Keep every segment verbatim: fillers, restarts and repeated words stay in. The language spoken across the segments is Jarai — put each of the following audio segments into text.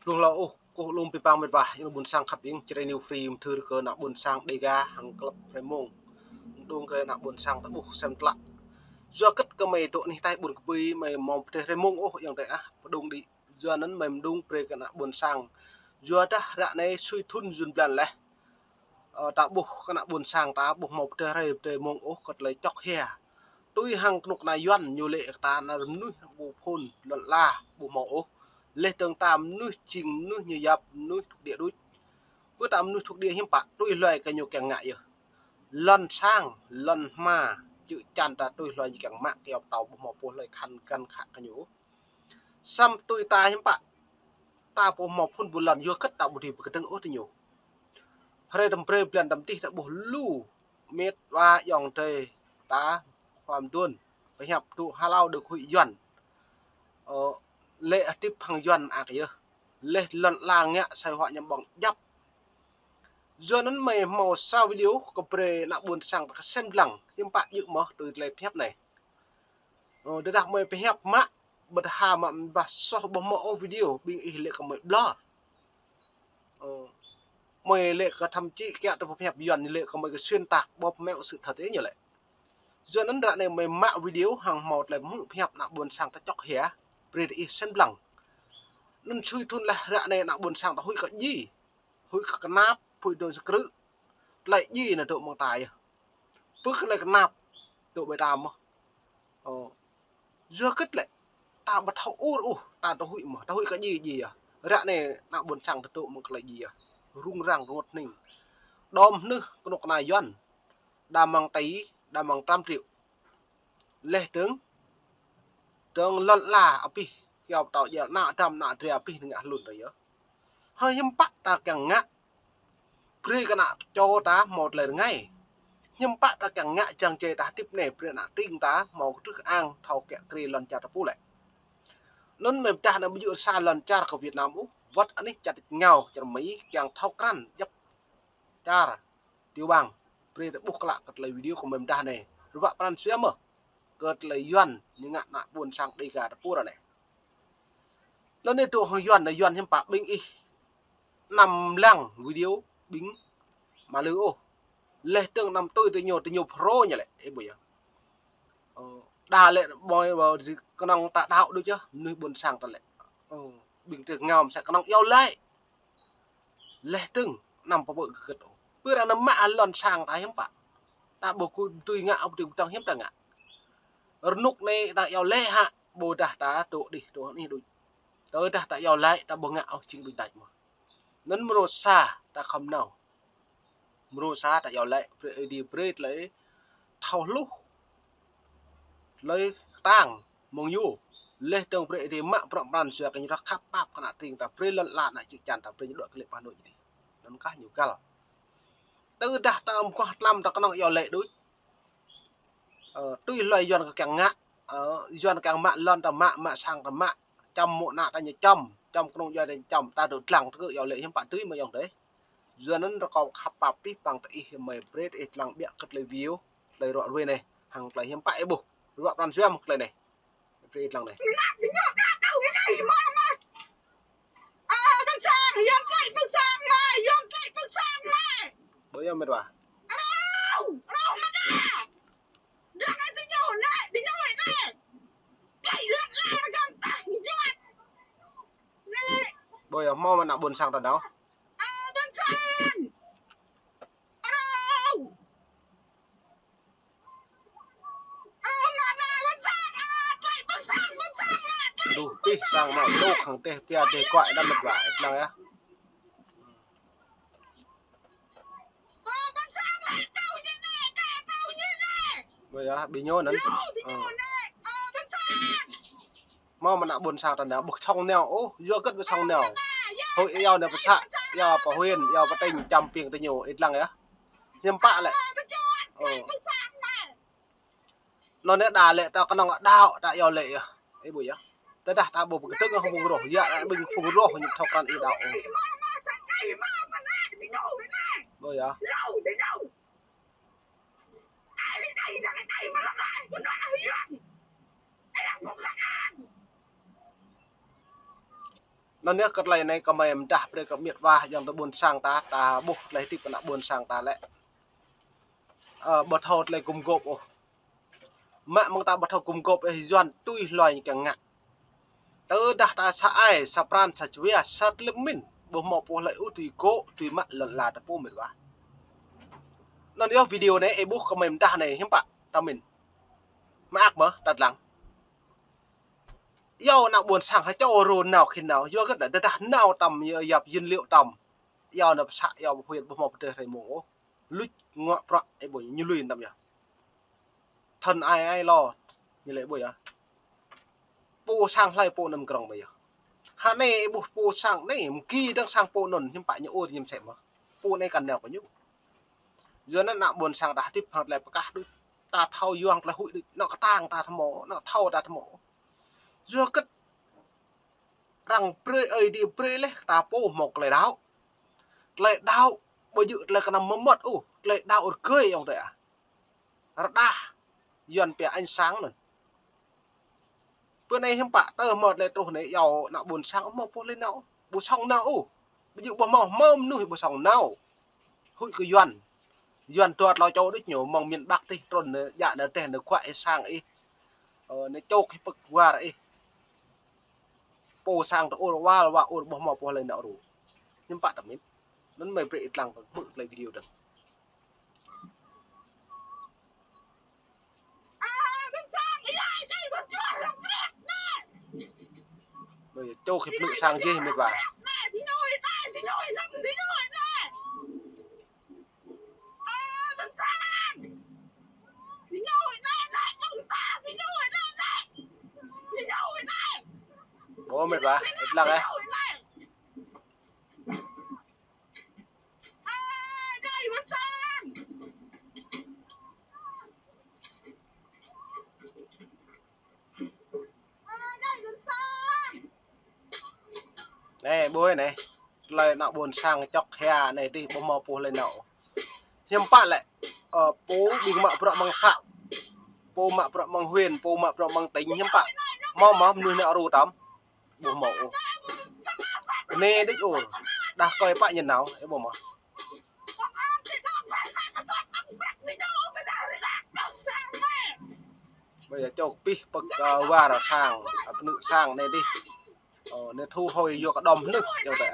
Blung hlâo ôh, kơkuh lŏm abih bang mĕt wa, ih ƀuôn sang khăp ing, Jrai New Free mơthưr kơ ană ƀuôn sang Dega hăng klăp hrơi mông. Mơđung kơ ană ƀuôn sang ta ƀuh sem tlă. Yua hơgĕt kơ mơi dŏ anih ataih ƀuôn kơ ƀơi mơi hmâo pơdơi hrơi mông ôh ayŏng adơi ah, pơđung đĭ. Yua anŭn mơi mơđung brơi kơ ană ƀuôn sang. Yua dah ră anai sui thŭn jun blan laih. Ơ, ta ƀuh kơ ană ƀuôn sang ta ƀu hmâo pơdơi hrơi pơdơi mông ôh kơ tơlơi čŏk hia. Tui hăng kơnuk kơna Yuan ñu lĕ kơ ta ană mơnuih ƀu phŭn lŏn ala ƀu hmâo ôh. Laih dơ̆ng ta mơnuih jing mơnuih ñu yap mơnuih thŭk đia đôč. Pơ ta mơnuih thŭk đia hiư̆m pă tui hluai kơ ñu kiăng ngă yơh. Lŏn sang, lŏn hma, čư̆ čan ta tui hluai ñu kiăng mă kơyâo pơtâo ƀu hmâo pô hlơi khăn găn khă kơ ñu ôh. Samơ̆ tui ta hiư̆m pă, ta ƀu hmâo phŭn ƀu lŏn yua hơgĕt ta ƀu dưi pơkơdơ̆ng ôh tơ ñu. Hrơi tơm brơi blan tơm dih ta ƀuh lu mĕt wa ayŏng adơi ta khua mơduôn pơhiăp tŭ hlâo đơ̆k huĭ Yuan. Ơ, lĕ hơdip hăng Yuan mơak yơh. Laih lŏn ala ngă sai huă ñăm ƀơ̆ng djăp. Yua anŭn mơi hmâo sa video kơ brơi ană ƀuôn sang ta kơ sem lăng, hiư̆m pă djơ̆ mơ̆ tui tơlơi pơhiăp anai. Ơ, tơdah mơi pơhiăp mă, ƀu thâo mă ƀah soh ƀu hmâo ôh video, ƀing ih lĕ kơ mơi ƀlŏr. Ơ, mơi lĕ kơ thậm chí kiăng ta pơhiăp Yuan ñu lĕ kơ mơi kơ xuyên tạc ƀu pơmĕo sự thật ih ñu lĕ. Yua anŭn ră anai mơi mă video hăng hmâo tơlơi mơ̆ng pơhiăp ană ƀuôn sang ta čŏk hia, brơi tơ ih sem lăng. Anŭn sui thŭn laih ră anai ană ƀuôn sang ta huĭ kơ djai. Huĭ kơ kơnap, huĭ dơ̆ng sơkrư̆. Tơlơi djai anŭn dŏ mơ̆ng ta yơh. Pơ kơ tơlơi kơnap dŏ ƀơi ta mơ̆n. Ơ. Yua hơgĕt lĕ, ta ƀu thâo ur ôh, ta dŏ huĭ mơ̆n, ta huĭ kơ djai djai yơh. Ră anai ană ƀuôn sang ta dŏ mơ̆ng tơlơi djai yơh. Rŭng răng rơngot hning. Đom hnưh kơnuk kơna Yuan. Đa mơ̆ng tỉ, đa mơ̆ng trăm triệu. Laih dơ̆ng, dơ̆ng lŏn ala abih, kơyâo pơtâo djel ană dăm ană dra abih ngă hlŭn ta yơh. Hơi hiư̆m pă ta kiăng ngă, brơi kơ ană čô ta hmâo tơlơi rơngai. Hiư̆m pă ta kiăng ngă jăng jai ta hơdip anai, brơi ană tring ta hmâo kơtrưh ang thâo kiăng krê lŏn čar ta pô lĕ. Anŭn mơi pơdah ană ƀu djơ̆ sa lŏn čar kơ Việt Nam ôh, wơ̆t anih čar tit ngao, čar Mi, kiăng thâo krăn djăp čar Tiêu Bang. Brơi ta ƀuh klă kơ tơlơi video kơ mơi pơdah anai. Rơwă pran jua mơ̆n kơ tơlơi Yuan ñu ngă ană ƀuôn sang Dega ta pô ră anai. Lŏn anai dŏ hăng Yuan, ană Yuan hiư̆m pă ƀing ih anăm lăng video ƀing mă lư ôh. Laih dơ̆ng anăm tui tơ ñu, tơ ñu pro ñu lĕ, ih ƀuh yơh. Ơ, đa lĕ ƀơi, ƀơi kơnơ̆ng ta đaŏ đôč yơh, mơnuih ƀuôn sang ta lĕ. Ơ, ƀing tơ ngao mơsĕ kơnơ̆ng iâu laĭ. Laih dơ̆ng anăm pơpŭ gơgơt ôh. Pơ ră anăm mă lŏn sang ta hiư̆m pă. Ta ƀu kơ tui ngă ôh, tui pơtăng hiư̆m ta ngă. Rơnŭk anai ta iâu laĭ hă, ƀôdah ta dŏ đih dŏ anih đôč. Tơdah ta iâu laĭ, ta ƀu ngă ôh jing đôč đač mơ̆n. Anŭn mrô sa ta khŏm nao. Mrô sa ta iâu laĭ, brơi Ơi Adai brơi tơlơi thâo hluh. Tơlơi kơtang mơ̆ng ñu. Laih dơ̆ng brơi Ơi Adai mă bruă pran jua kơ ñu ră khăp pap kơ ană tring ta, brơi lŏn ala ană čư̆ čan ta, brơi ñu dŏ kơ lĕ pah anŭn ñu đih. Anŭn kah ñu găl. Tơdah ta ƀu kơnơ̆ng tlam ta kơnơ̆ng iâu laĭ đôč. Ơ, tui hluai Yuan kơ kiăng ngă, ơ, Yuan kiăng mă lŏn ta mă, mă sang ta mă, čăm mô̆ ană ta ñu čăm, čăm kơnung djuai ta ñu čăm, ta dŏ lăng tơgŭ iâu laĭ hiư̆m pă tui mơ̆ ayŏng adơi. Yua anŭn rơkâo khăp pap abih bang tơ ih mơi brơi tơ ih lăng ƀiă kơ tơlơi video, tơlơi ruă ruai anai, hăng tơlơi hiư̆m pă ih ƀuh, ruă pran jua mơ̆ tơlơi anai. Brơi ih lăng anai. Ơ, ƀuôn sang, Yuan tlaih ƀuôn sang mơi, Yuan tlaih ƀuôn sang mơi. Ƀơi yơh mĕt wa. Rau, rau mơ̆n đa. Dơ̆ng ai tơ ñu anai, tơ ñu anai. Tlaih lăng la rơgăm tah Yuan. Anai. Ƀơi yơh hmâo mơ̆n ană ƀuôn sang ta nao. Ơ, ƀuôn sang. Rau. Lu pih sang mă lu khăng teh pia teh kuai đăm mĕt wa, ih lăng yơh. Ƀơi yơh, ƀing ñu anŭn. Ơ. Hmâo mơ̆n ană ƀuôn sang ta nao, ƀu song nao ôh, yua hơgĕt ƀu song nao. Hơi iâu anai pơ să, iâu pơ huyện, iâu pơ tỉnh, čăm ping tơ ñu, ih lăng yơh. Hiư̆m pă lĕ. Ơ. Anŭn anai đa lĕ ta kơnơ̆ng đaŏ ta iâu laĭ yơh. Ih ƀuh yơh. Tơdah ta ƀu pơkơdơ̆ng hăng phung rŏh, yua ană ƀing phung rŏh ñu thâo krăn ih đaŏ. Ƀuh yơh. Anŭn yơh kơ tơlơi anai kơmơi mơdah brơi kơ mĕt wa ayŏng adơi ƀôn sang ta, ta ƀuh tơlơi hơdip ană ƀôn sang ta lĕ. Ơ, ƀu thâo tơlơi gum gôp ôh. Mă mơ̆ng ta ƀu thâo gum gôp ôh, Yuan tui hluai ñu kiăng ngă. Tơdah ta sa ai, sa pran, sa jua, sa tơlơi pơmĭn, ƀu hmâo pô hlơi ôh tui gôp, tui mă lŏn ala ta pô mĕt wa. Anŭn yơh video anai, ih ƀuh kơmơi mơdah anai, hiư̆m pă, ta pơmĭn. Mơak mơ̆, ta lăng. Yua ană ƀôn sang hơčâo rô nao khĭn nao, yua kơ tơdah nao tăm, yua yap yin liu tăm. Yua ană pơsă, yua huyện ƀu hmâo pơdơi hrơi mông ôh. Luč ngă bruă, ih ƀuh ñu lui tăm yơh. Thân ai ai lo, ñu lĕ ƀuh yơh. Pô sang hlơi pô anŭn krŏng ƀuh yơh. Hă anai ih ƀuh pô sang anai, mơ̆ng ki dơ̆ng sang pô anŭn, hiư̆m pă ñu ur ñu mơsĕ mơ̆. Pô anai kăn nao kơ ñu. Yua anŭn ană ƀôn sang ta hơdip hăng tơlơi pơkah đôč. Ta thâo yua hăng tơlơi huĭ đôč, anŏ kơtang ta thâo hmâo, anŏ thâo ta thâo hmâo. Yua kơ arăng brơi Ơi Adai brơi laih ta pô hmâo tơlơi đaŏ. Tơlơi đaŏ ƀu djơ̆ tơlơi kơnăm mơmŏt ôh, tơlơi đaŏ rơgơi ayŏng adơi ah. Rơđah, Yuan pia ánh sáng anŭn. Bơ anai hiư̆m pă tơ hmâo tơlơi truh anai yua ană ƀôn sang hmâo pô hlơi nao, ƀu sŏng nao ôh. Ƀu djơ̆ ƀu hmâo, hmâo mơnuih ƀu sŏng nao. Huĭ kơ Yuan. Yuan dua tlâo čô đôč ñu mơ̆ng miền Bắc tih trŭn anai, djă anai teh anai kuă ih sang ih. Ơ, anai čŏk ih pơk war ih. Pô sang ta ur wal wa ur ƀu hmâo pô hlơi nao ru. Hiư̆m pă ta pơmĭn. Anŭn mơi brơi ih lăng hmư̆ tơlơi video dơ̆ng. Mơi čŏk ih pơnŭk sang jih mĕt wa. Ơ, mĕt wa, ih lăng ơ. Anai, ƀuh anai. Tơlơi ană ƀôn sang čŏk hia anai dih ƀu hmâo pô hlơi nao. Hiư̆m pă lĕ, ơ, pô ƀing mă bruă mơ̆ng să. Pô mă bruă mơ̆ng huyện, pô mă bruă mơ̆ng tỉnh, hiư̆m pă. Hmâo mơ̆ mơnuih nao ru tăm. Ƀu hmâo ôh. Anai đôč ôh. Đah kơi pă ñu nao, ih ƀuh mơ̆. Mơi čŏk pih pơk, ơ, war sang, ơ, pơnŭk sang anai dih. Ơ, anai thu hồi yua kơ đom mơnuih, yua kơ,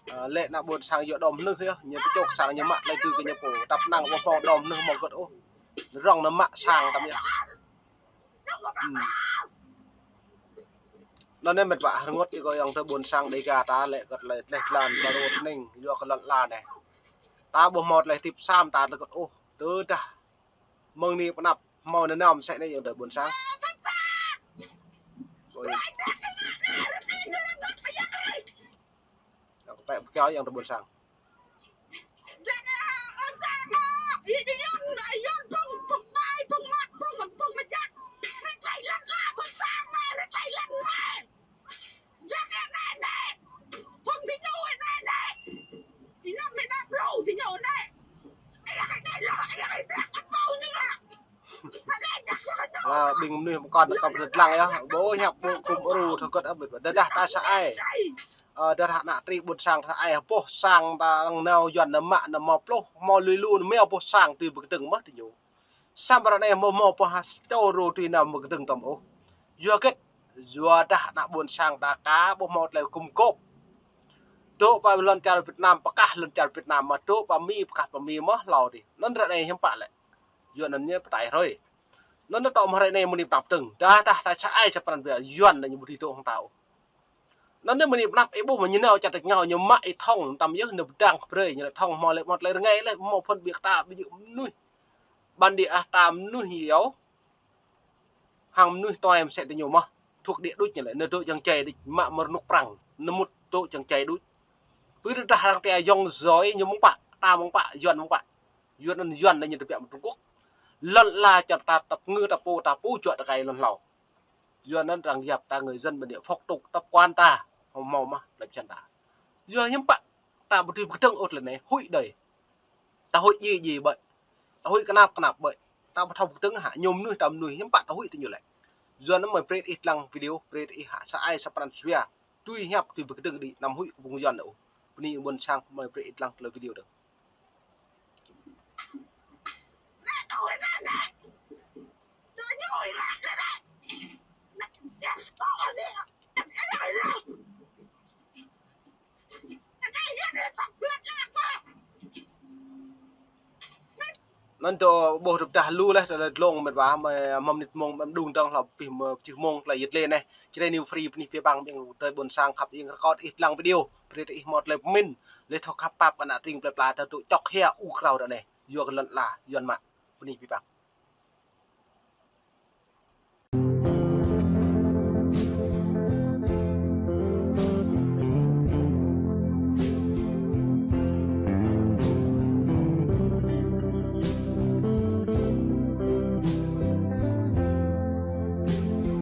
ơ, lĕ ană ƀôn sang yua đom mơnuih yơh, ñu pơčŏk sang ñu mă tơlơi tui kơ ñu pô, tăp năng ƀu hmâo đom mơnuih hmâo gơ̆t ôh. Rŏng anai mă sang tăm yơh. Hm. Anŭn anai mĕt wa rơngot ih kơ ayŏng adơi ƀôn sang Dêga ta lĕ kơ tơlơi tleh tlan kơ rơngot ning yua kơ lŏn ala anai. Ta ƀu hmâo tơlơi hơdip sam ta tơlơi kơt ôh. Tơdah mơ̆ng anai pơ anăp hmâo anai nao mơsĕ anai ayŏng adơi ƀôn sang. Ôi. Ayŏng kơ pĕ pơkiao ayŏng adơi ƀôn sang. Ơ, ƀing mơnuih pơkŏn kơ pơdơ̆t lăng yơh, ƀu hiăp ƀu kŭm ru thâo gơ̆t ăt ƀĭt. Tơdah ta sa ai. Ơ, tơdah ană tri ƀôn sang sa ai, boh sang ta arăng nao Yuan anai mă anai hmâo pluh, hmâo lui lu anai mơ̆ boh sang tui pơkơdơ̆ng mơ̆ tơ ñu. Samơ̆ ră anai hmâo hmâo pơhas čô ru tui anai pơkơdơ̆ng tơm ôh. Yua hơget, yua dah ană ƀôn sang ta aka ƀu hmâo tơlơi gum gôp. Dŏ pơ lŏn čar Việt Nam, pơkah lŏn čar Việt Nam mơ̆, dŏ pơ Mi, pơkah pơ Mi mơ̆ hlâo dih. Anŭn ră anai hiư̆m pă lĕ. Yua anŭn ñu pơtai hrơi. Anŭn ñu tŏ mơ̆ ră anai mơni pơnăp tơ̆ng. Dah, dah, ta sa ai sa pran bia Yuan anai ñu ƀu dưi dŏ hăng ta ôh. Anŭn anai mơni pơnăp ih ƀuh mơ̆ ñu nao čar tač ngao ñu mă ih thŏng tăm yơh ñu pơdang kơ brơi ñu lĕ thŏng hmâo lĕ hmâo tơlơi rơngai lĕ hmâo phŭn ƀiă ta ƀu djơ̆ mơnuih. Ƀan đĭ ah ta mơnuih yơh. Hăng mơnuih tuai mơsĕ tơ ñu mơ̆. Thuộc địa đôč ñu lĕ, ñu dŏ čang čai đôč, mă mơ̆ rơnŭk prăng, ñu mŭt dŏ čang čai đôč. Pơ tơdah arăng tia yŏng yoi ñu mơ̆ng pă, ta mơ̆ng pă, Yuan mơ̆ng pă. Yuan anŭn Yuan anai ñu tơbiă mơ̆ng Trung Quốc. Lŏn ala čar ta tăp ngư ta pô, ta pô juă tơkai lŏn hlâo. Yuan anŭn arăng yap ta người dân bản địa phục tùng tập quán ta, hmâo mơ̆, lĕ pơčan ta. Yua hiư̆m pă, ta ƀu dưi pơkơdơ̆ng ôh tơlơi anai, huĭ đơi. Ta huĭ djai djai ƀơi. Ta huĭ kơnap kơnap ƀơi. Ta ƀu thâo pơkơdơ̆ng hă, ñu mơnuih ta mơnuih, hiư̆m pă ta huĭ tơ ñu lĕ. Yua anŭn mơi brơi ih lăng video, brơi ih hă sa ai sa pran sa bia. tui hiăp tui pơkơdơ̆ng đĭ anăm huĭ kơ phung Yuan ôh. Bơni ƀôn sang mơi brơi ih lăng tơlơi video dơ̆ng. Anŭn tơ ƀuh rơ̆p tah lu laih tơlơi dlông mĕt wa, mơi hmâo mơnit mông mơ̆n đung dơ̆ng hlâo pih mơ̆ pơjih mông tơlơi yơh lĕ anai. Jrai New Free bơni pia păng ƀing tơi ƀôn sang khăp ing rơkot ih lăng video. Brơi tơ ih hmâo tơlơi pơmĭn. Lĕ thâo khăp pap kơ ană tring plơi pla tơ tŭ čŏk hia u krao ră anai. Yua kơ lŏn ala, Yuan mă. Bơni pia păng.